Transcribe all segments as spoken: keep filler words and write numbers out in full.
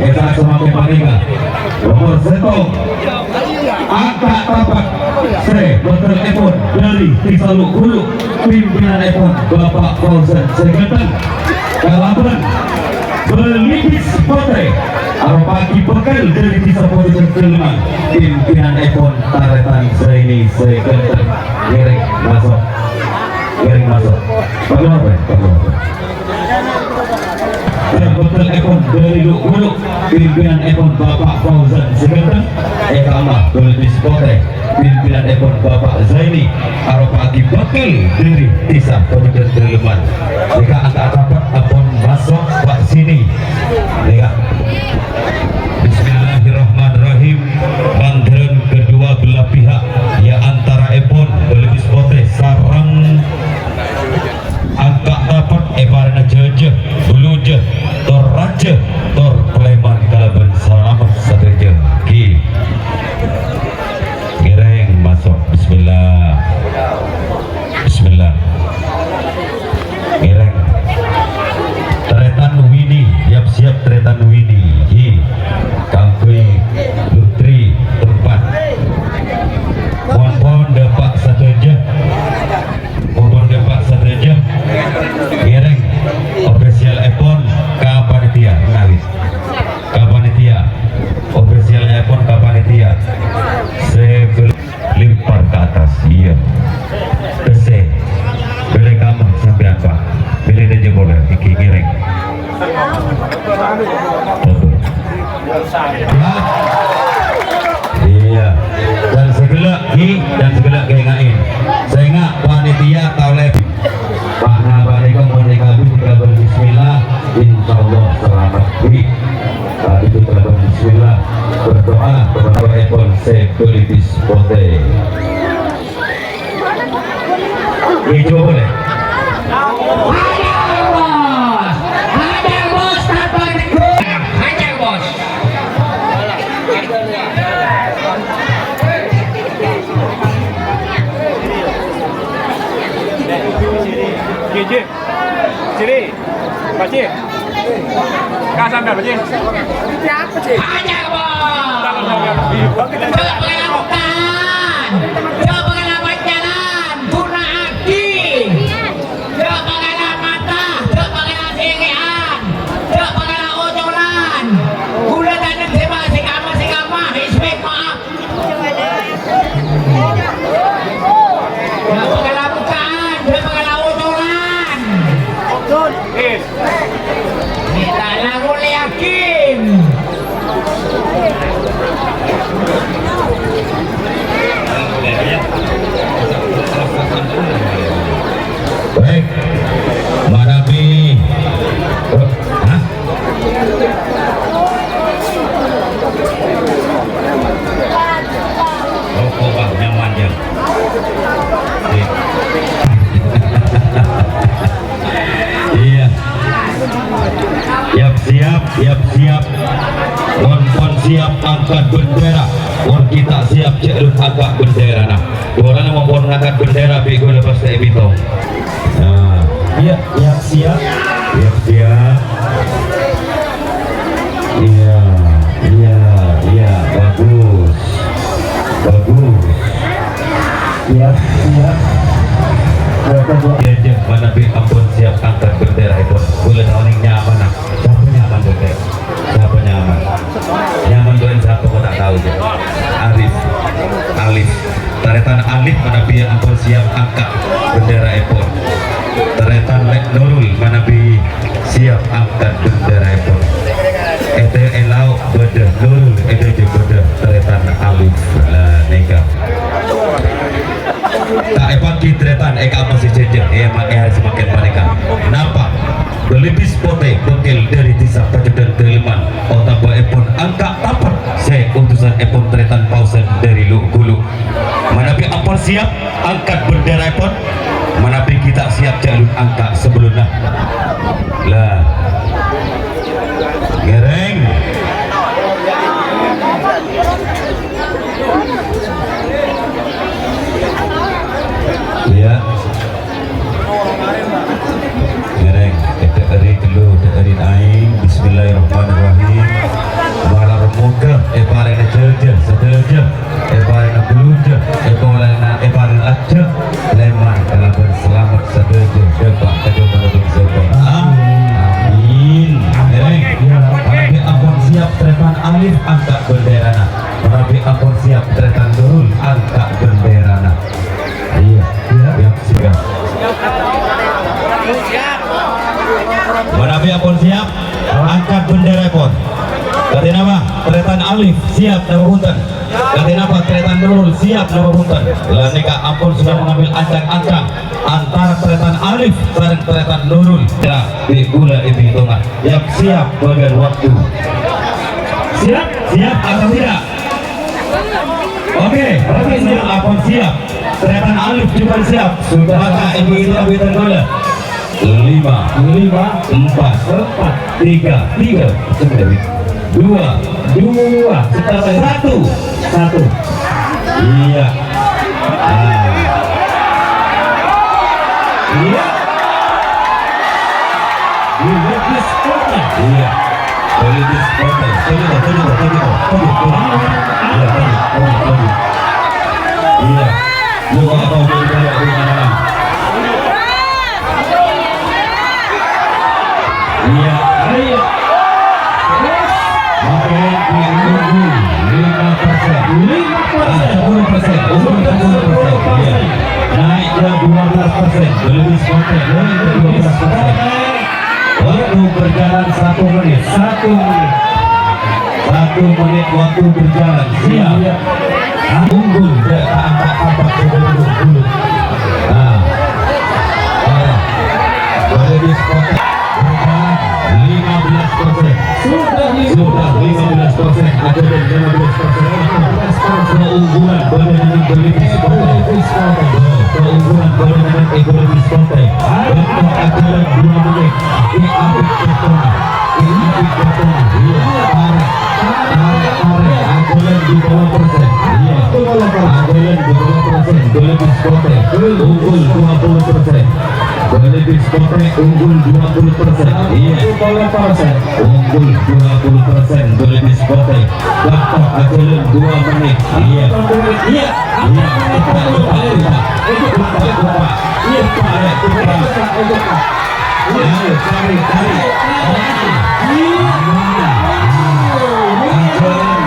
Èsarè samangkèn panèka, nomor sèttong, angka' tapak sè bhâkal èpon dhâri Dhisa Lu' Ghulu', pimpinanèpon Bapa' Fauzan sè ghânteng, kalabân Belibis Potè, aropa'aghi bhâkal dhâri Dhisa Pojokan Dâlemman, pimpinanèpon Tarètan Zaini sè ghânteng. Ngèrèng maso'. Ngèrèng maso'. Pagghun, pagghun. Bhâkal èpon dhâri Lu' Ghulu', pimpinanèpon Bapa' Fauzan sè ghânteng, èkamma Belibis Potè, pimpinanèpon Bapa' Zaini, aropa'aghi bhâkal dhâri Dhisa Pojokan Dâlemman. Nèka angka' tapak ampon maso' bâ' sini. Nèka. Bismillahirrahmanirrahim. Mandhârân kedua belah pihak, ya, antaraèpon Belibis Potè sareng angka' tapak èparèngana jhâjâ, bulujâ, tor rajâ, tor palèman kalabân salamet sadhâjâ. Ghi. Ngèrèng maso'. Bismillah. Bismillah. Ngèrèng. Tarètan Wini, yap-siyap Tarètan Wini. Ghi. Kaangghuy Lutri tempat. Mon-pon dâpa' sadhâjâ. Mon-pon dâpa' sadhâjâ. Ngèrèng ofisialèpon ka panitia, menawi. Ka panitia. Ofisialèpon ka panitia. Sè bel-, lempar ke atas, iyâ. Pèssè. Bâlâi kamma sampèyan, Pak. Bâlâi dhâjâ polè, iki ngèrèng. Iyâ. Dan sè ghellâ', ghi, dan sè ghellâ' kaènga'è. Sènga' panitia tao lèbât. Bâ'na panèka mon èkabin kalabân bismillah, insyaallah salamet, ghi. Kalabân bismillah, berdoa kepada èpon sè Belibis Potè. Ngghi, coba deh. Hajar, Bos! Hajar, Bos, tanpa tegur. Hajar, Bos! Ngghi, ngghi. Ciri. Pak Ji. Ka sampèyan, Pak Ji. Siapa, Ji? Banyak, Bos. Coba lakukan. Coba lakukan jalan. Ghuna'aghi. Coba lakukan mata. Coba lakukan sèngè'an. Coba lakukan ocolan. Ghulâ tanèng sè ma-, sè kama, sè kama. Respect, maaf. Dâpa' ka la bukaan, dâpa' ka la ocolan. Kita lagu yakin. Baik, manabi. Hah? Roko', Bang, nyaman, ya. Iya. Siap-siap, siap-siap. Mon-pon siap angkat bendera. Mon kita siap, jhâ' lun angkat bendera, nah. Polana mon pon ngangkat bendera, bi' ghulâ pastè èpètong. Nah, iya, siap, siap. Siap, siap. Iya, iya, iya, bagus. Bagus. Siap, siap. Siap, siap. Iya, jhâ' manabi ampon siap angkat bendera, èpon. Ghulâ ta' onèng nyaman, nah. Sapa nyaman, Dek? Sapa nyaman? Nyaman doen sapa kok ta' tao, Cak? Alif. Alif. Tarètan Alif manabi ampon siap angkat bendera èpon. Tarètan Lek Nurul manabi siap angkat bendera èpon. È tè-, è lao' bâdâ Nurul, è dâjâ bâdâ tarètan Alif. Lah, nèka. Ta' èpanggi tarètan è ka'emma sè jhânjhân, è ma-, è arè samangkèn panèka. Napa? Belibis Potè, bengkel dhâri Dhisa Pajudan Dâlemman, otabâ èpon angka' tapet sè utusan èpon tarètan Pausan dhâri Lu' Ghulu'. Manabi ampon siap angkat bendera èpon, manabi ghi' ta' siap jhâ' lun angka' sabellunna. Lah. Ngèrèng. Iyâ. Ngèrèng, èdhâ'âri ghâllu, dhâ'âri aèng. Bismillahirrahmanirrahim. Angka' bendèrana. Manabi ampon siap, tarètan Nurul, angka' bendèrana. Iyâ, iyâ, siap, siap. Manabi ampon siap, angkat bendèrapon. Kadhi napa? Tarètan Alif, siap napa bhunten? Kadhi napa? Tarètan Nurul, siap napa bhunten? La nèka ampon sudah mengambil ancang-ancang antara tarètan Alif sareng tarètan Nurul. Ya, bi' kaulâ èbhitongan. Yap, siap, bâdân waktu. Siap? Siap atau tidak? Oke, oke, siap. Ampon siap. Tarètan Alif jhughân siap. Sudah. Maka èbhitongan bhâdhân kaulâ. Lima. Lima. Empat. Empat. Tiga. Tiga. Dua. Dua. Satu. Satu. Iya. Ah. Iya. Iya. Iya. Politis kota. Tunggu, tunggu, tunggu, tunggu, tunggu. Iya, tunggu, tunggu, tunggu. Iya. Lu kalau tahu dari mana, dari mana? Iya, ayo. Oke, lima persen. Lima persen. Ah, sepuluh persen. Sepuluh persen. Iya. Naik ke dua belas persen. Lebih sepuluh persen. Naik ke dua belas persen. Waktu berjalan satu menit. Satu menit. Satu menit waktu berjalan. Siap. Iya. Unggul. Angka apa? Nah. Nah. Boleh diskon. Berjalan lima belas persen. Sudah lima belas persen. Ada dan lima belas persen. Keunggulan bâdâ nèng Bali Diskotek. Keunggulan bâdâ nèng Bali Diskotek. Waktu acara dua menit. Di abit pertama. Di abit pertama. Iya. Tarik. Tarik, tarik. Ajalan di bawah persen. Iya. Ajalan di bawah persen. Bali Diskotek. Unggul dua puluh persen. Bali Diskotek unggul dua puluh persen. Iya. Unggul dua puluh persen Bali Diskotek. Waktu ajalan dua menit. Iya. Iya. Cepat, cepat, cepat. Cepat, cepat. Iya, Pak. Ayo, tarik, tarik. Iya. Ajalan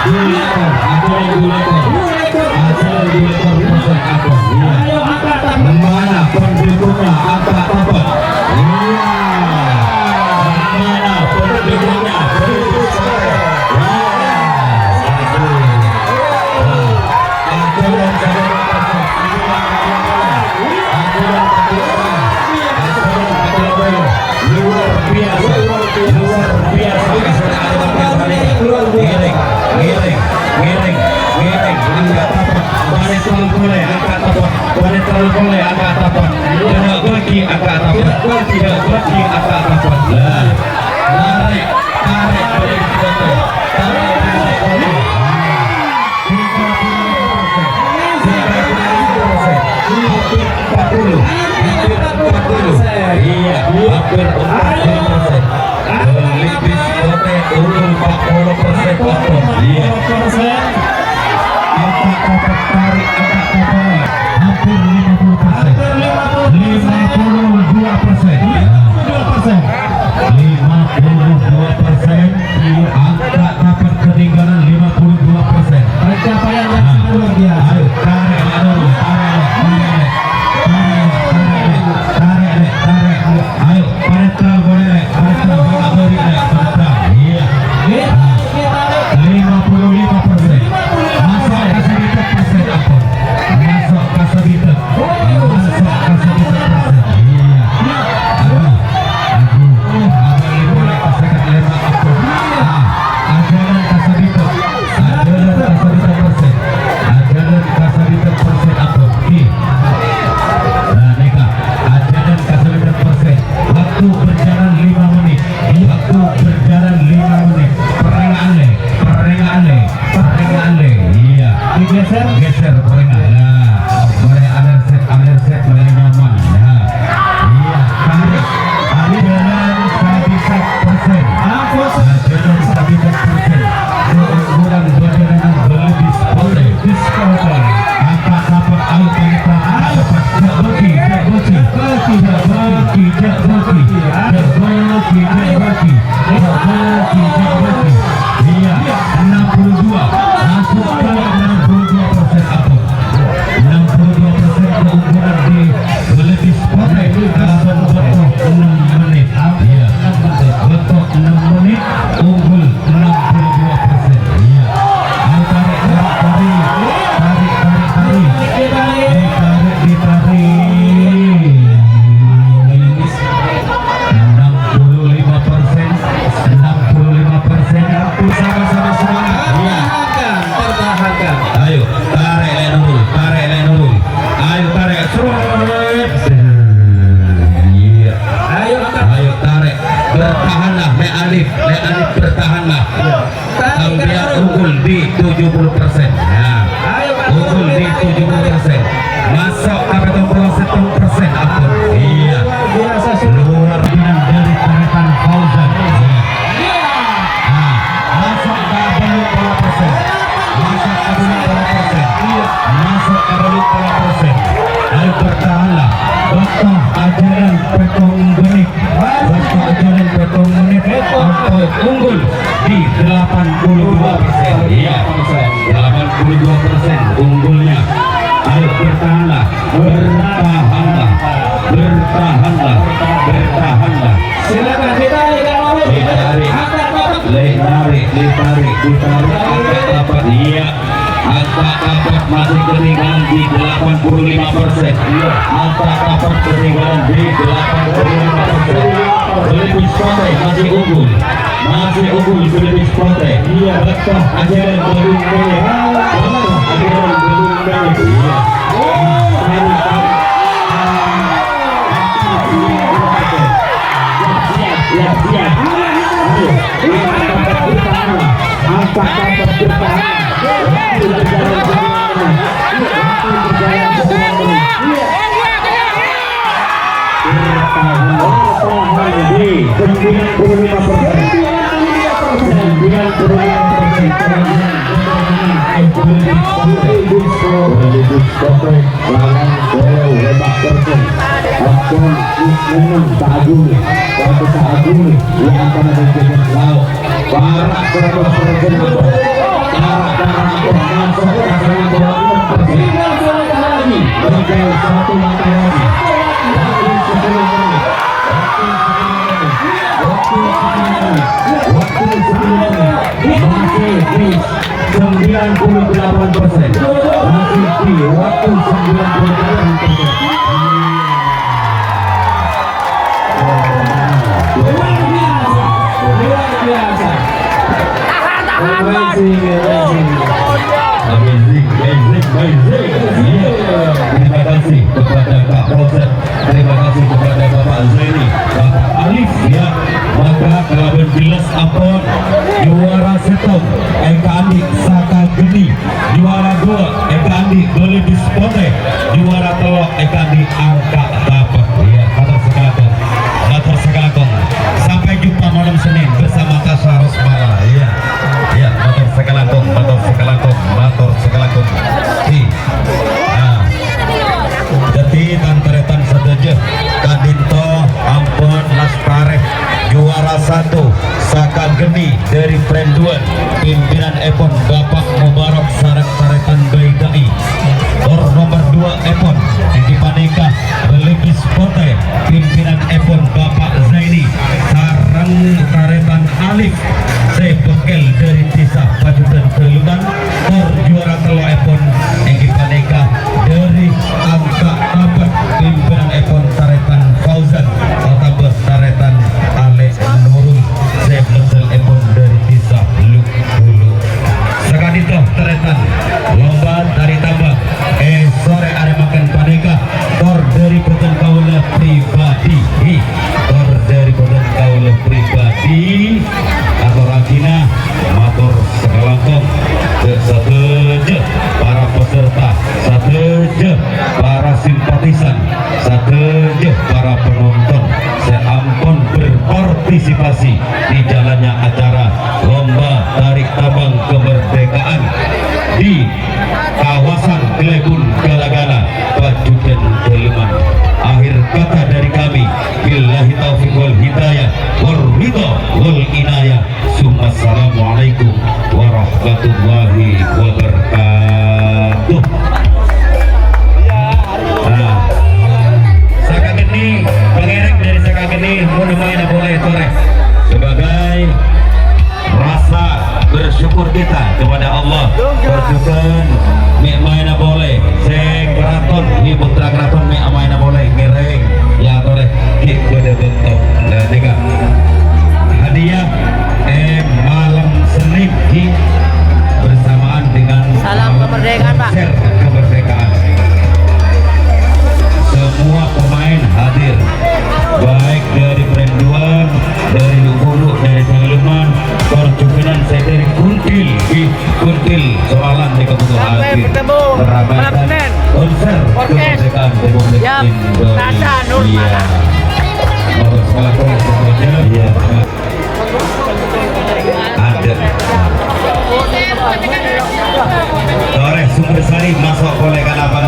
dua meter. Ajalan dua meter. Ajalan dua meter. Iya. Mana pendukungnya? Angkat tapak. Iya. Mana pendukungnya? Iya. Luar biasa, luar biasa. Ngiring, ngiring, ngiring, ngiring. Angkat tapak. Panètra polè, angkat tapak. Panètra polè, angkat tapak. Tidak bagi, angkat tapak. Tidak bagi, angkat tapak. Nah, tarik, tarik, tarik, tarik, tarik. Hampir empat puluh. Hampir empat puluh. Iya, hampir empat puluh persen. Bali Diskotek unggul empat puluh persen. Iya. Angka tapak, tarik angka tapak. Hampir lima puluh persen. Lima puluh dua persen. Lima puluh dua persen. Lima puluh dua persen. Angka tapak ketinggalan lima puluh dua persen. Pencapaian yang sangat luar biasa. Ayo, tarik, tarik, tarik, tarik, tarik, tarik, tarik, tarik, tarik, tarik, tarik. Ayo, panètra polè, panètra, panètra, panètra. Iya. Lima puluh lima persen. Masuk ka sabidhâk persen apa? Masuk ka sabidhâk. Masuk ka sabidhâk persen. Iya. Aduh. Aduh. Abâli polè ka sèket lèma apa? Ah, ajalan ka sabidhâk. Ajalan ka sabidhâk persen. Ajalan ka sabidhâk persen apa? Ki. Nah, nèka. Ajalan ka sabidhâk persen. Waktu berjalan lima menit. Waktu berjalan lima menit. Perang Sampèyan unggul di tujuh puluh persen. Nah, unggul di tujuh puluh persen. Maso' ka pèttong puluh sèttong persen, ampon. Iyâ. Luar biasa dari Tarètan Fauzan. Iyâ. Nah, maso' ka bâllu' polo persen. Maso' ka bâllu' polo persen. Maso' ka bâllu' polo persen. Ayo bertahanlah. Bâkto ajhâlân pèttong menit. Bâkto ajhâlân pèttong menit. Ampon unggul di delapan puluh dua persen. Iyâ. Delapan puluh dua persen unggulnya. Ayo bertahanlah. Bertahanlah. Bertahanlah. Bertahanlah. Silakan ditarik, kalau mau. Ditarik. Angkat, angkat. Ditarik, ditarik, ditarik. Angkat rapat. Iyâ. Angka' rapat masih ketinggalan di delapan puluh lima persen. Angka' rapat ketinggalan di delapan puluh lima persen. Bâllu' Bis Potè masih unggul. Masih unggul Bâllu' Bis Potè. Iyâ. Bâkto ajhâlân bâllu' mèlè. Bâkto ajhâlân bâllu' mèlè. Iyâ. Tarik, tarik. Siap, siap, siap. Ayo. Angka' rapat bertahan. Angka' rapat bertahan. Waktu berjalan semakin lama. Waktu berjalan semakin lama. Bertahan, bertahan di sembilan puluh lima persen. Sembilan puluh lima persen. Lawan gol lima persen. Ampon menang tak agung. Waktu tak agung, yang akan ada jalan laut. Para seratus persen. Para, para, para, masuk ke dalam bola enam persen. Tinggal satu langkah lagi. Waktu sepuluh menit. Waktu sepuluh menit. Waktu sepuluh menit. Waktu sepuluh menit. Masih di sembilan puluh delapan persen. Masih di waktu sembilan puluh delapan persen. Luar biasa, luar biasa. Amazing, amazing. Amazing, amazing, amazing. Iya. Terima kasih kepada Pak Polsek. Terima kasih kepada Bapak Zaini, Bapak Alif, ya. Maka kalabân jelas ampon juara sèttong èkaandi' Saka Geni, juara dua èkaandi' Bâllu' Bis Potè, juara tello' èkaandi' Angka' Rapat. Iya, mator sakalangkong. Mator sakalangkong. Sampai jumpa malam Senin bersama Tasya Rosmala. Iya. Iya, mator sakalangkong, mator sakalangkong, mator sakalangkong. Iyâ. Nah. Dhâddhi, tan-tarètan sadhâjâ, ka'dinto ampon lastarè juara satu Saka Geni dhâri Prenduan, pimpinanèpon Bapak Mubarak sareng tarètan Baida'i. Tor nomer duwâ'èpon, èngghi panèka Bâllu' Bis Potè, pimpinanèpon Bapak Zaini, sareng tarètan Alif, sè bâkkèl dhâri Dhisa Pajutan Daluman. Tor juara tello'èpon èngghi panèka dhâri Angka' Rapat, pimpinanèpon Tarètan Fauzan, otabâ Tarètan Alè' Nurul, sè mèddhâlèpon dhâri Dhisa Luk Bulu. Saka'dinto tarètan lomba tari tambang è sore arè mangkèn panèka tor dhâri bhâdhân kaulâ pribadi. Tor dhâri bhâdhân kaulâ pribadi, atorraghina mator sakalangkong ka sadhâjâ para peserta, sadhâjâ para simpatisan, sadhâjâ para penonton sè ampon berpartisipasi di jalannya acara Lomba Tarik Tambang Kemerdekaan di kawasan Klèbun Gala-gala, Pajutan Daluman. Akhir kata dari kami, billahi taufiq wal hidayah, wal ridha wal inayah. Summa assalamualaikum warahmatullahi wabarakatuh. Nah, Saka Geni, pangèrèng dhâri Saka Geni, mon maèna polè, torè. Sebagai rasa bersyukur kita kepada Allah, Pajutan mè' maèna polè, sè karaton, wi, putra karaton mè' maèna polè, ngèrèng, ya, torè, ghi' bâdâ bâkto. Nah, nèka hadiah, eh, malam Senin, ghi', bersamaan dengan Salam malam kemerdekaan, Pak. Konser kemerdekaan. Semua pemain hadir, baik dari Prenduan, dari Lubulu, dari Pangaleman, tor jhughân Sè dhâri Kuntil, wi, Kuntil, Soralan nèka bhâkal hadir merramaikan konser kemerdekaan Republik Indonesia. Nomor sekolah semuanya. Iya. Ada. Torè Sumber Sari maso' polè ka lapangan.